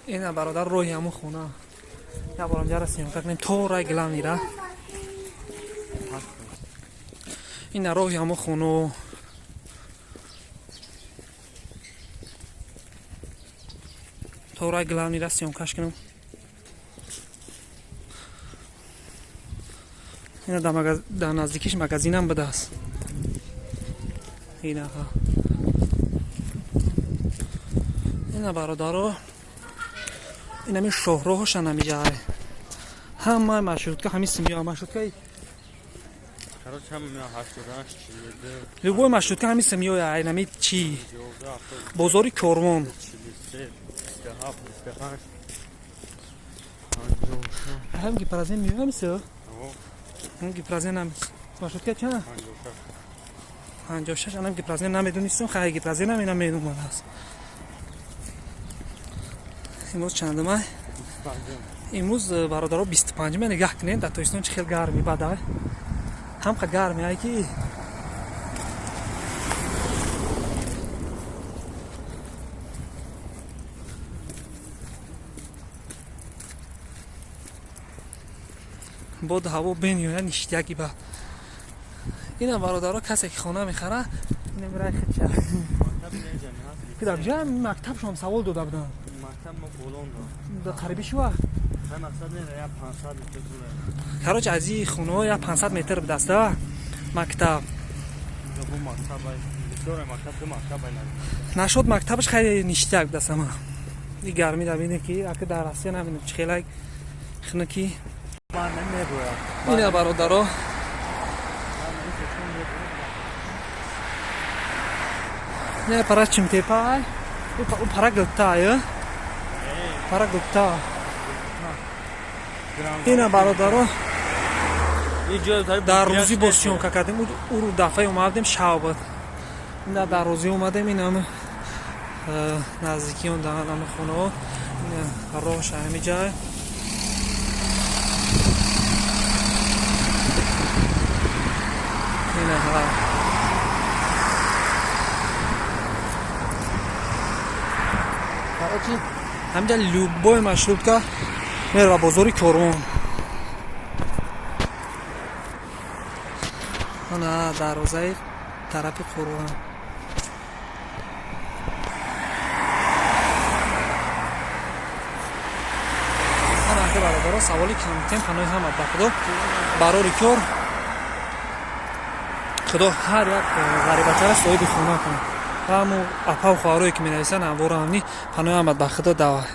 Ина бародар, роҳи ҳамун хона. Я борам ҷара съёмка кунем то рай главныйра. Ина роҳи ҳамун хоно. То рай главныйра съёмкаш кунем. Ина дар наздикиш магазинам будааст. Ина ина бародаро, инами шоҳроҳошан ҳамиҷа. Ҳама маршрутка ҳами симё маршруткаи. Короче, ҳама меояд 88, 42. Любой маршрутка ҳами симё, инами чи бозори Корвон. 43, 27, 28, 56. Ҳам гипразен меоям сё. Ҳам гипразен ҳам маршрутка чанд? 56. 56. Анам гипразен намедонистам, хай гипразен ҳам ина медомадааст. Имрӯз чандумай? Имрӯз, бародаро, 25-ма. Нигаҳ кунед, дар Тоҷикистон чӣ хел гарми бада, ҳамқа гарми ай ки бод ҳаво бениҳоят ништяки бад. Ина бародаро, касе ки хона мехара, ина мирай хича. Кидар мактабшон савол дода буданд. Мактаб мо болон дор. Қариби шува? Ҳай, мақсад не, я 500 метр дур. Короче, аз и хонаҳо я 500 метр будаст мактаб. Бу мактаб ай. Бисёр мактаб, ду мактаб ай. Нашуд мактабаш, хеле ништяк будаст. Ама и гарми да бинед ки ака дар Россия намедонам чӣ хелак хунукӣ. Ман намебоям. Ина бародаро, не пара чимтепа, пара гулта, пара гулта. Ина бародаро, дар рӯзӣ боз съёмка кардем. Ӯ дафъае омадем, шав буд. Ина дар рӯзӣ омадем, инам наздикион ами хонаҳо, роҳша ҳами ҷай. Ина короче, ҳамҷа любой маршрутка мерава бозори Корвон. Ана дарвозаи тарафи Қурғон. Ана ака бародаро, саволи камтем, паноҳи ҳама ба Худо, барори кор. Худо ҳар як ғарибачара соҳиби хона кунад. Ҳаму апаву хоҳарое ки менависанд, ҳамвораамни, паноҳи ҳамат ба Худо, давай.